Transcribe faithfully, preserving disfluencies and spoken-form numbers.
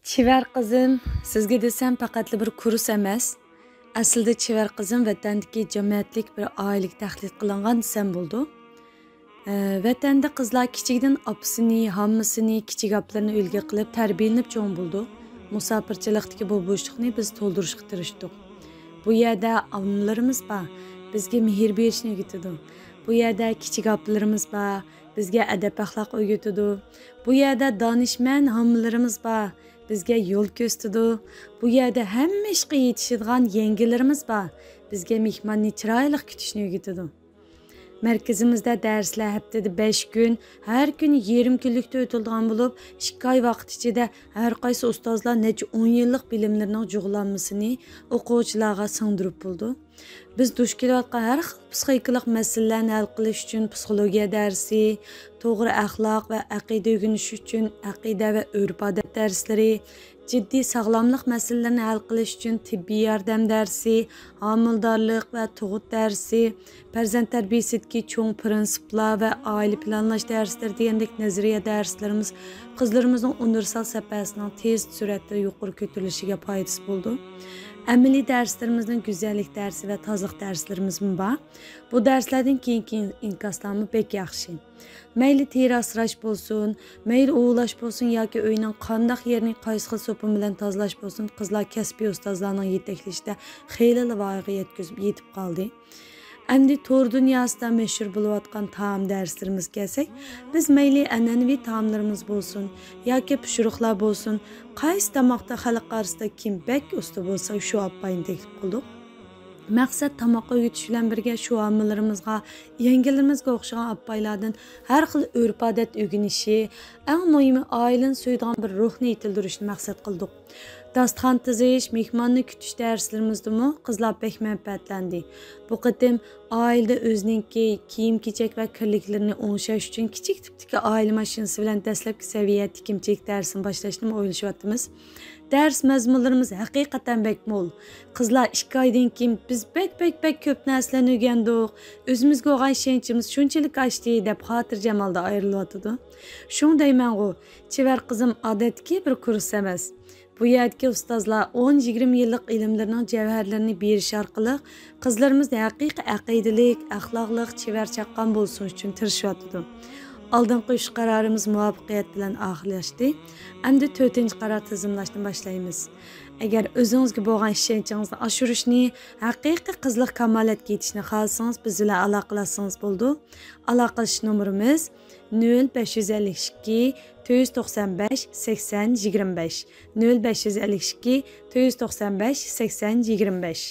چېۋەر قىزىم، سىزگە دېسەم پەقەتلا بىر كۇرس ئەمەس. ئەسلىدە چېۋەر قىزىم ۋەتەندىكى جەمەتلىك بىر ئائىلىگە تەقلىد قىلىنغان دېسەم بولىدۇ. ئە، ۋەتەندە قىزلار كىچىكىدىن ئاپىسىنى، ھاممىسىنى، كىچىك ئاپىلىرىنى ئۈلگە قىلىپ تەربىيەلىنىپ چوڭ بولىدۇ. مۇساپىرچىلىقتىكى بۇ بوشلۇقنى بىز تولدۇرۇشقا تىرىشتۇق. بۇ يەردە ئانىلىرىمىز بار، بىزگە مېھىر بېرىشنى ئۆگىتىدۇ. بۇ يەردە كىچىك ئاپىلىرىمىز بار، بىزگە ئەدەپ-ئەخلاق ئۆگىتىدۇ. بۇ يەردە دانىشمەن ھاممىلىرىمىز بار، بىزگە يول كۆرسىتىدۇ. بۇ يەردە ھەممە ئىشقا يېتىشىدىغان يەڭگىلىرىمىز بار، بىزگە مېھماننى چىرايلىق كۈتۈشنى ئۆگىتىدۇ. مەركىزىمىزدە دەرسلەر ھەپتىدە بەش كۈن، ھەر كۈنى يېرىم كۈنلۈكتە ئۆتۈلىدىغان بولۇپ، ئىككى ئاي ۋاقىت ئىچىدە ھەر قايسى ئۇستازلار نەچچە ئون يىللىق بىلىملىرىنىڭ جۇغلانمىسىنى ئوقۇغۇچىلارغا سىڭدۈرۈپ بولىدۇ. بىز دۇچ كېلىۋاتقان ھەر خىل پسىخىكىلىق مەسىلىلەرنى ھەل قىلىش ئۈچۈن پسىخولوگىيە دەرسى، توغرا ئەخلاق ۋە ئەقىدە ئۆگىنىش ئۈچۈن ئەقىدە ۋە ئۆرپ-ئادەت دەرسلىرى، جىددىي ساغلاملىق مەسىلىلىرىنى ھەل قىلىش ئۈچۈن تېببىي ياردەم دەرسى، ھامىلىدارلىق ۋە تۇغۇت دەرسى، پەرزەنت تەربىيەسىدىكى چوڭ پىرىنسىپلار ۋە ئائىلە پىلانلاش دەرسلىرى دېگەندەك نەزەرىيە دەرسلىرىمىز قىزلىرىمىزنىڭ ئۇنىۋېرسال سەپەسىنىڭ تېز سۈرئەتتە يۇقىرى كۆتۈرۈلۈشىگە پايدىسى بولىدۇ. ئەمەلىي دەرسلىرىمىزنىڭ گۈزەللىك دەرسى ۋە تازىلىق دەرسلىرىمىزمۇ بار. بۇ دەرسلەردىن كېيىنكى ئىنكاسلارمۇ بەك ياخشى. مەيلى تېرە ئاسراش بولسۇن، مەيلى ئۇۋۇلاش بولسۇن ياكى ئۆينىڭ قانداق يېرىنى قايسى خىل سوپۇن بىلەن تازىلاش بولسۇن، قىزلار كەسپىي ئۇستازلارنىڭ يېتەكلىشىدە خېلىلا ۋايىغا يەتكۈزۈپ يېتىپ قالدى. ئەمدى تور دۇنياسىدا مەشھۇر بولۇۋاتقان تائام دەرسلىرىمىزگە كەلسەك، بىز مەيلى ئەنئەنىۋى تائاملىرىمىز بولسۇن ياكى پىشۇرۇقلار بولسۇن، قايسى تاماقتا خەلق ئارىسىدا كىم بەك ئۇستا بولسا، شۇ ئاپپاينى تەكلىپ قىلدۇق. مەقسەت تاماق ئۆگىتىش بىلەن بىرگە شۇ ھامىلىرىمىزغا، يەڭگىلىرىمىزگە ئوخشىغان ئاپپايلاردىن ھەر خىل ئۆرپ-ئادەت ئۆگىنىشى، ئەڭ مۇھىمى ئائىلىنى سۆيىدىغان بىر روھنى يېتىلدۈرۈشنى مەقسەت قىلدۇق. داستىخان تىزىش، مېھماننى كۈتۈش دەرسلىرىمىزدىمۇ قىزلار بەك مەنپەئەتلەندى. بۇ قېتىم ئائىلىدە ئۆزىنىڭكى كىيىم-كېچەك ۋە كىرلىكلىرىنى ئوڭشاش ئۈچۈن كىچىك تىپتىكى ئائىلە ماشىنىسى بىلەن دەسلەپكى سەۋىيە تىكىنچىلىك دەرسىنى باشلاشنىمۇ ئويلىشىۋاتىمىز. دەرس مەزمۇنلىرىمىز ھەقىقەتەن بەك مول. قىزلار ئىككى ئايدىن كېيىن «بىز بەك، بەك، بەك كۆپ نەرسىلەرنى ئۆگەندۇق، ئۆزىمىزگە بولغان ئىشەنچىمىز شۇنچىلىك ئاشتى» دەپ خاتىرجەم ھالدا ئايرىلىۋاتىدۇ. شۇڭا دەيمەنغۇ، چېۋەر قىزىم ئادەتتىكى بىر كۇرس ئەمەس. بۇ يەردىكى ئۇستازلار ئون، يىگىرمە يىللىق ئىلىملىرىنىڭ جەۋھەرلىرىنى بېرىش ئارقىلىق قىزلىرىمىز ھەقىقىي ئەقىدىلىك، ئەخلاقلىق، چېۋەر چاققان بولسۇن ئۈچۈن تىرىشىۋاتىدۇ. ئالدىنقى ئۈچ قارارىمىز مۇۋەپپەقىيەت بىلەن ئاخىرلاشتى. ئەمدى تۆتىنچى قارار تىزىملاشنى باشلايمىز. ئەگەر ئۆزىڭىزگە بولغان ئىشەنچىڭىزنى ئاشۇرۇشنى، ھەقىقىي قىزلىق كامالەتكە يېتىشنى خالىسىڭىز، بىز بىلەن ئالاقىلەشسىڭىز بولىدۇ. ئالاقىلىشىش نومۇرىمىز نۆل بەش يۈز ئەللىك ئىككى، تۆت يۈز توقسان بەش، سەكسەن، يىگىرمە بەش، نۆل بەش يۈز ئەللىك ئىككى، تۆت يۈز توقسان بەش، سەكسەن، يىگىرمە بەش.